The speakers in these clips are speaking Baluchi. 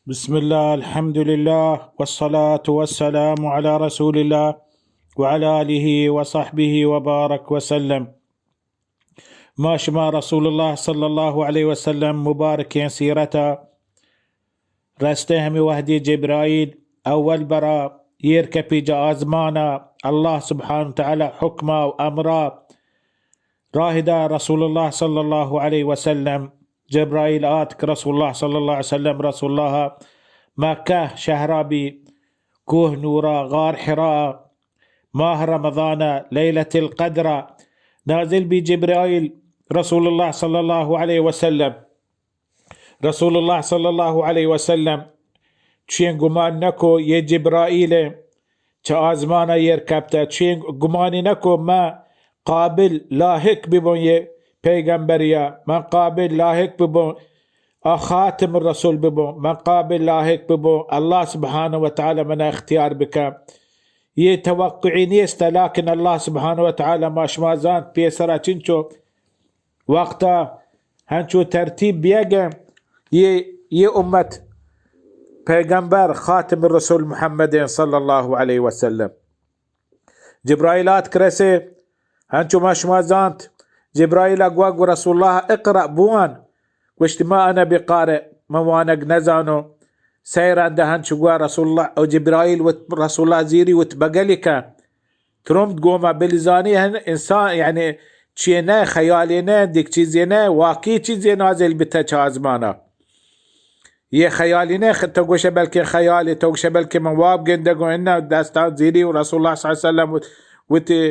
بسم الله، الحمد لله، والصلاة والسلام على رسول الله وعلى آله وصحبه وبارك وسلم. ما شما رسول الله صلى الله عليه وسلم مبارکیں سیرتا رستہ ہمے وہدی جبرائیل اول برا ایر کپی جا آزمانا، اللہ سبحانہ وتعالی حکما و امرا راہ دا رسول اللہ صلی اللہ علیہ وسلم. جبرائیل آتک رسول اللہ صلی اللہ علیہ وسلم، رسول اللہ مکہ شہرا بی، کوہ نورا، غار حرا، ماہ رمضان، لیلۃ القدر نازل بی جبرائیل رسول اللہ صلی اللہ علیہ وسلم. رسول اللہ صلی اللہ علیہ وسلم چین گمان نکو یہ جبرائیل چہ آزمانا ایر کپتہ، چین گمانی نکو من قابل لاحق ببون یہ پیغمبریا، من قابل لاحق ببون آ خاتم الرسول ببون، من قابل لاحق ببون اللہ سبحانہ و تعالی منا اختیار بکن. یہ توقعی نیست، لیکن اللہ سبحانہ و تعالی ما شما زانت پیسرا چنچو وقتا ہنچو ترتیب بیگ ء یہ، یہ امت پیغمبر خاتم الرسول محمد صلی اللہ علیہ وسلم. جبرائیل آتک رسے، ہنچو ما شما زانت، جبرائیل گوا گو رسول اللہ اقرأ بوان، گوشت ما انا بقارئ، من وانگ نزانو. سئے رندا ہنچو گوا رسول اللہ و جبرائیل وت رسول اللہ زیری وت بگلی کن. ترمت گوما بلزانی ہن انسان، یعنی چیئے نہ، خیالی نہ، دیک چیزی نہ، واقعی چیزی نازل بیتہ چہ آزمانا. یہ خیالی نہ، خ-، تو گوشہ بلکہ خیالی، تو گوشہ بلکہ من واب گندگوں، انہ دستان زیری و رسول اللہ صلی اللہ علیہ وسلم وت-، وتی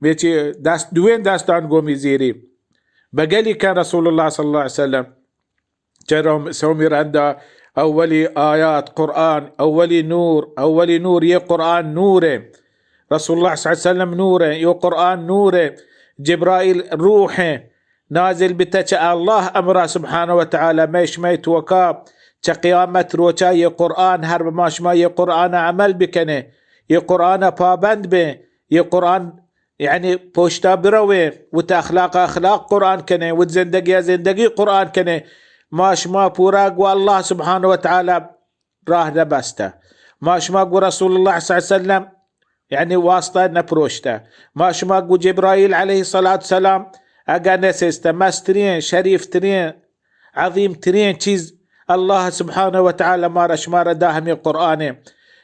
بیچی دست، دوین دستان گومی زیری. بگلی کن رسول اللہ صلی اللہ علیہ وسلم. چہ روم-، سومی رندا اولی آیات قرآن، اولی نور، اولی نور، یہ قرآن نور ہے. رسول اللہ صلی اللہ علیہ وسلم نور ہے، یہ قرآن نور ہے. جبرائیل روح ہے، نازل بیتہ چہ اللہ امرا سبحانہ و تعالی. مئے شمئے توکا چہ قیامت روچا یہ قرآن ہر بہ ما شما یہ قرآن عمل بکنے، یہ قرآن پابند بیں، یہ قرآن یعنی پشتا برویں، وت اخلاق اخلاق قرآن کنیں، وت زندگی زندگی قرآن کنیں. ما شما پورا گو اللہ سبحانہ و تعالی راہ نہ بستہ. ما شما گو رسول اللہ صلی اللہ علیہ وسلم یعنی واسطہ نہ پروشتہ. ما شما گو جبرائیل علیہ الصلوۃ والسلام اگہ نسستہ، مسترین، شریف ترین، عظیم ترین چیز اللہ سبحانہ و تعالی مارا شمارا دا ہمیں قرآن ہے.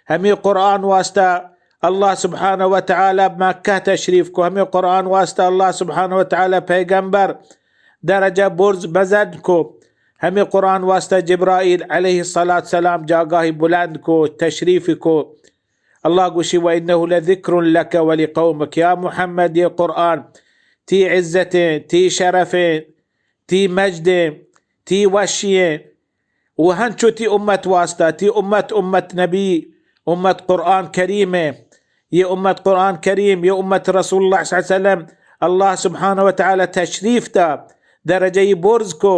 ہمیں قرآن واسطہ اللہ سبحانہ و تعالی مکہ تشریف کو، ہمیں قرآن واسطہ اللہ سبحانہ و تعالی پیغمبر درجہ برز بزن کو، ہمیں قرآن واسطہ جبرائیل علیہ الصلوۃ والسلام جاگاہی بلند کو، تشریف کو. اللہ گوشی: وَإِنَّهُ لَذِكْرٌ لَكَ وَلِقَوْمِكَ. یا محمد، یہ قرآن تی عزتیں، تی شرفیں، تی مجدیں، تی وشییں، و ہنچو تی امت واسطہ، تی امت، امت نبی، امت قرآن کریم ہے. یہ امت قرآن کریم، یہ امت رسول اللہ صلی اللہ علیہ وسلم، اللہ سبحانہ و تعالی تشریف دا، درجہ برز کو،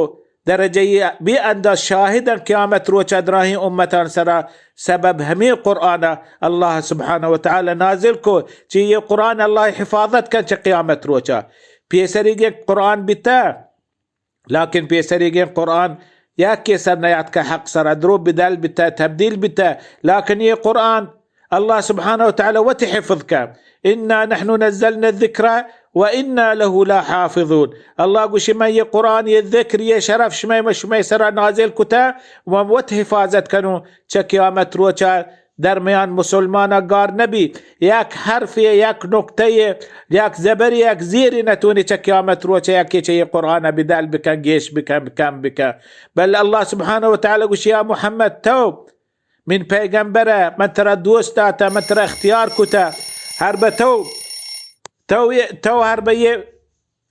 درجہ بے انداز شاہدن قیامت روچا دراہیں امتان سرا. سبب ہمیں قرآن اللہ سبحانہ و تعالی نازل کو، چی یہ قرآن اللہ حفاظت کن چہ قیامت روچا. پیسریگیں قرآن بیتا، لیکن پیسریگیں قرآن یکے سر نیاتکہ، حق سرا درو بدل بیتہ، تبدیل بیتہ، لیکن یہ قرآن اللہ سبحانہ و تعالی وتی حفظ کن. انا نحن نزلنا الذکر و انا له لحافظون. اللہ گوشی: من یہ قرآن، یہ ذکر، یہ شرف شمئے، من شمئے سرا نازل کتہ و وت حفاظت کنوں چہ قیامت روچا درمیان مسلمانا گار نبی. یک حرفے، یک نکتہے، یک زبرے، یک زیرے نتونی چہ قیامت روچا یکے چہ یہ قرآن بدل بکن، گیش بکن، کم بکن. بل اللہ سبحانہ و تعالی گوشی: یا محمد، تو من پیغمبر، من ترا دوست داتہ، من ترا اختیار کتہ، ہر بہ تو، تو، تو ہر بہ یہ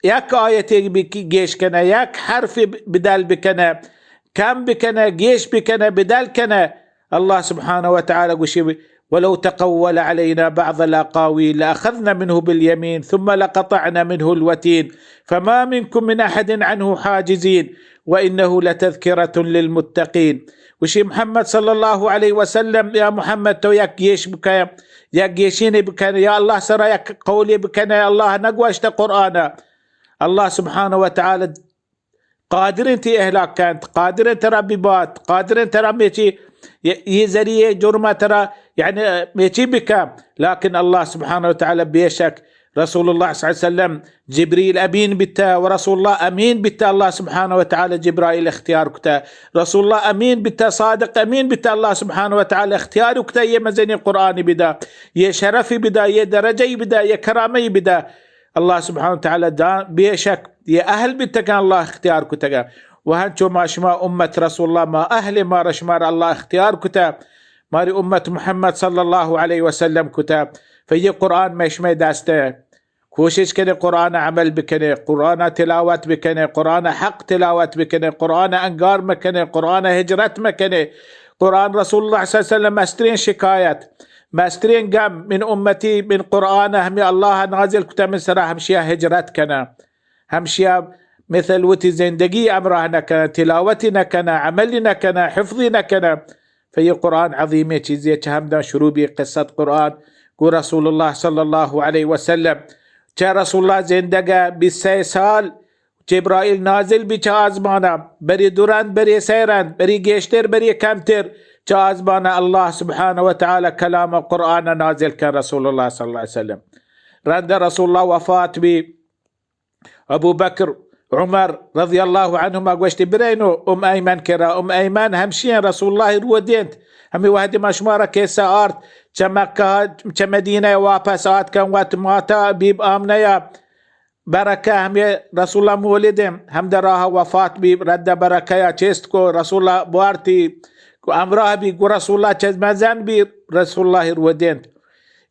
یک آیتے بی-، گیش کنہ، یک حرفے بدل بکنہ، کم بکنہ، گیش بکنہ، بدل کنہ. اللہ سبحانہ و تعالی گوشی: ولو تقول علينا بعض الأقاويل لأخذنا منه باليمين ثم لقطعنا منه الوتين فما منكم من أحد عنه حاجزين وإنه لتذكرة للمتقين. گوشی: محمد صلی اللہ علیہ وسلم، یا محمد، تو یک گیش بکن، یک گیشینے بکن، یا اللہ سرا یک قولے بکن، اللہ نگوشتہ قرآن. اللہ سبحانہ و تعالی قادریں تی اہلاک کنت، قادریں ترا ببات، قادریں ترا میچی، یہ، یہ ذریعے جرمہ ترا، یعنی، میچی بکا۔ لیکن اللہ سبحانہ و تعالی بے شک رسول اللہ صلی اللہ علیہ وسلم جبریل امین بیتا و رسول اللہ امین بیتا، اللہ سبحانہ و تعالی جبرائیل اختیار کتا۔ رسول اللہ امین بیتا، صادق امین بیتا، اللہ سبحانہ و تعالی اختیار کتا، یہ مزنی قرآن بدا، یہ شرف بدا، یہ درجہ بدا، یہ کرامہ بدا۔ اللہ سبحانہ و تعالی دا، بے شک یہ اہل بیتگاں، اللہ اختیار کتگا۔ و ہنچو ما شما امت رسول اللہ، ما اہل، ما شمار اللہ اختیار کتا، ماری امت محمد صلی اللہ علیہ وسلم کتا۔ فیہ قرآن میں شمئے دست ہے۔ کوشش کنے قرآن عمل بکنے، قرآن تلاوت بکنے، قرآن حق تلاوت بکنے، قرآن انگار مکنے، قرآن ہجرت مکنے۔ قرآن رسول اللہ صلی اللہ علیہ وسلم مسترین شکایت، مسترین گم من امتی، من قرآن ہمیں اللہ نازل کتا من سرا، ہمشیا ہجرت کنا، ہمشیا مثل وتی زندگی امراہ نکنا، تلاوتی نکنا، عملی نکنا، حفظی نکنا۔ فیہ قرآن عظیمیں چیزے، چہ ہمداں شروع بی قصت قرآن گو رسول اللہ صلی اللہ علیہ وسلم۔ چہ رسول اللہ زندگا بیست سئے سال جبرائیل نازل بی چہ آزمانا، بری دو رند، بری سئے رند، بری گیشتر، بری کمتر، چہ آزمانا اللہ سبحانہ و تعالی کلام قرآن نازل کن رسول اللہ صلی اللہ علیہ وسلم۔ رند رسول اللہ وفات بی، ابو بکر، عمر رضی اللہ عنہما گوشتی، برینو ام ایمن کرا۔ ام ایمن ہمشی رسول اللہ رو دینت۔ ہمیں وحدی ما شمارا کیسہ آرت، چہ مکہ، چہ مدینہ واپس آتکن، وت ماتا بیب آمنہ یا برکہ ہمیں رسول اللہ مولد ہمدا راہ وفات بی، رد برکہ یا چیست کو رسول اللہ بوارتی، کو امراہ بی، گو رسول اللہ چہ مزن بی، رسول اللہ رو دینت۔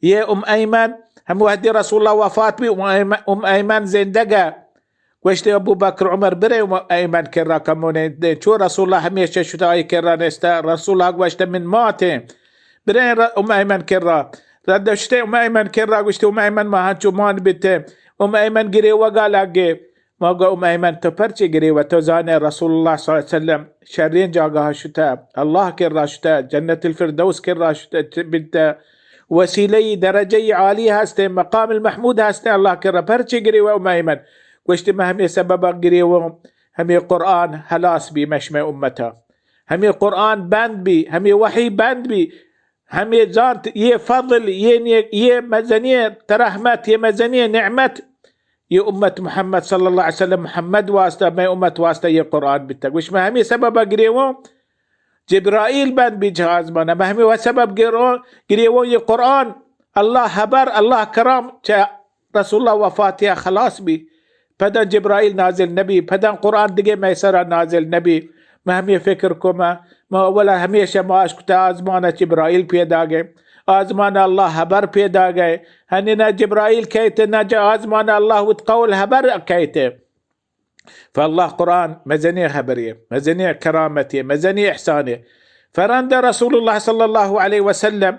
یہ ام ایمن، ہم وحدی رسول اللہ وفات بی، ام ایمن، ام ایمن زندگہ۔ گوشتے ابو بکر عمر، برے ام ایمن کرا کمونے دے، چو رسول اللہ ہمیشہ شتا آئی کرا نستا۔ رسول اللہ گوشتے من ماتیں، برے ر-، ام ایمن کرا۔ رد شتے ام ایمن کرا، گوشتے ام ایمن ما ہنچو مان بیتے۔ ام ایمن گریوگا لگے۔ ما گو ام ایمن تو پرچے گریوہ؟ تو زانے رسول اللہ صلی اللہ علیہ وسلم شرین جاگہ شتا، اللہ کرا شتا، جنت الفردوس کرا شتا، بیتا، وسیلہ درجہ عالی ہستے، مقام المحمود ہستے، اللہ کرا۔ پرچے گریوہ ام ایمن؟ گوشتی، من ہمیں سبب گریوہ، ہمیں قرآن ہلاس بی مشمع امتا، ہمیں قرآن بند بی، ہمیں وحی بند بی، ہمیں زانت یہ فضل، یہ نیک، یہ مزنی رحمت، یہ مزنی نعمت، یہ امت محمد صلی اللہ علیہ وسلم، محمد واسطہ، میں امت واسطہ یہ قرآن بیتا۔ گوش، میں ہمیں سبب گریوہ، جبرائیل بند بی چہ آزمانا، مہ ہمے سبب گرو-، گریووں یہ قرآن، اللہ حبر، اللہ کرام چہ رسول اللہ وفاتیا خلاص بی۔ پدا جبرائیل نازل نبی، پدا قرآن دگہ مئے سرا نازل نبی۔ مہ ہمے فکر کو، مہ، مہ اولا ہمیشہ ماش کتا آزمانا جبرائیل پیدا گئے، آزمانا اللہ حبر پیدا گئے۔ ہنینا جبرائیل کہتے، نہ جا آزمانا اللہ وت قول حبر کہتے۔ فاللہ قرآن مزنیں خبرے، مزنیں کرامتے، مزنیں احسانے۔ فرند رسول اللہ صلی اللہ علیہ وسلم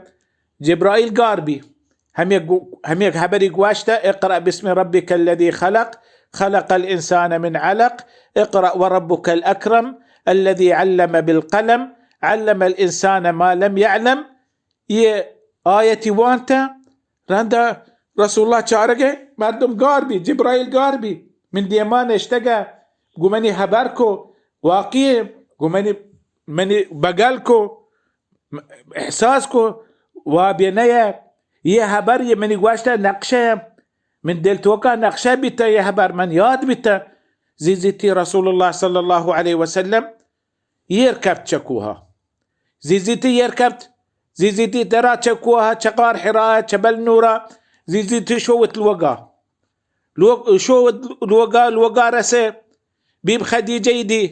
جبرائیل گار بی، ہمیں گو-، ہمیں خبری گوشتہ، اقرأ باسم ربک الذی خلق، خلق الانسان من علق، اقرأ وربک الاکرم، الذی علم بالقلم، علم الانسان ما لم یعلم۔ یہ آیتی وانتہ، رندا رسول اللہ چارگے مردم گار بی، جبرائیل گار بی، من دیما نشتگا، گو منی حبر کو، واقعی گو منی، منی بگل کو، احساس کو، وابی نیا، یہ حبر یہ منی گوشتہ نقشہ، من دل توکا نقشہ بیتا، یہ حبر من یاد بیتا۔ زیزیتی رسول اللہ صلی اللہ علیہ وسلم، ایر کپت چہ کوہا۔ زیزیتی ایر کپت، زیزیتی درا چہ کوہا، چہ غار حرا، چہ بل نورا، زیزیتی شوت لوگا۔ لوگ-، شوت لوگا، لوگا رسے، بیب خدیجہ دی۔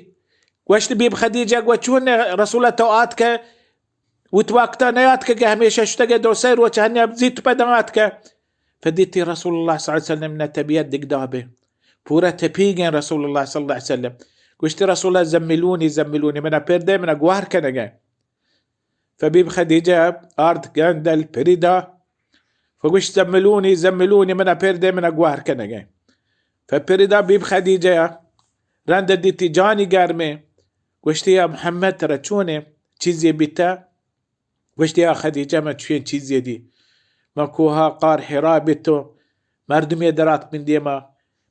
گوشت، بیب خدیجہ گو چون رسول تو آتکہ، وت وقتا نیاتکہ کہ ہمیشہ شتگے دو سے روچ ہنی اب زیت پدا آتکہ۔ فدیتی رسول اللہ صلی اللہ علیہ وسلم نہ طبیعت دگدابے۔ پورا تپیگیں رسول اللہ صلی اللہ علیہ وسلم۔ گوشتی، رسول اللہ، زملونی، زملونی، منا پر دے، منا گوہر کنگے۔ فبیب خدیجہ آرت گندل پریدا۔ فگوشت، زملونی، زملونی، منا پر دے، منا گوہر کنگے۔ فپریدا بیب خدیجہ رند دیتی جانی گرمے۔ گوشتی، یا محمد، ترا چونے؟ چیزی بیتا؟ گوشتی، یا خدیجہ، من چوین چیزی دی۔ من کوہا غار حرا بیتو، مردمی درات من دیما،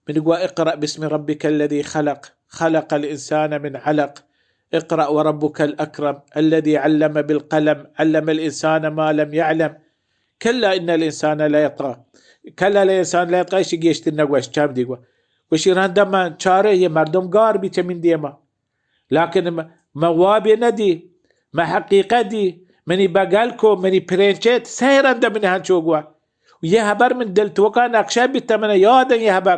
من گوا، اقرأ باسم ربک الذی خلق، خلق الانسان من علق، اقرأ وربك الاکرم، الذي علم بالقلم، علم الانسان ما لم يعلم، كلا ان الانسان ليطغى، كلا الانسان ليطغى، ایشی گیشتر نگوشت، چم دی گو، گوشی رندا من چارے یہ مردم گار بی چمین دیما، لکن من وابے ندی، من حقیقت دی، منی بگل کو، منی پرینچت، سہ رندا من ہنچو گوا، یہ حبر من دل توکا نقشہ بیتا، من یادن یہ حبر۔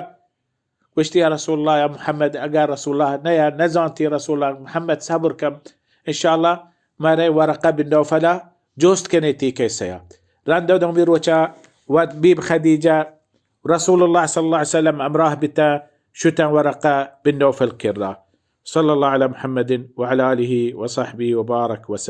گوشتی، یا رسول اللہ، یا محمد، اگر رسول اللہ نیا نزانتی، رسول اللہ، محمد، صبر کم، انشاءاللہ مرے ورقہ بن نوفلا جوست کنے تی کیسیا۔ رند دومی روچا وت بیب خدیجہ رسول اللہ صلی اللہ علیہ وسلم امراہ بتا، شتن ورقہ بن نوفل کرا۔ صلی اللہ علی محمد وعلی آلہ وصحبہ وبارک وسلم۔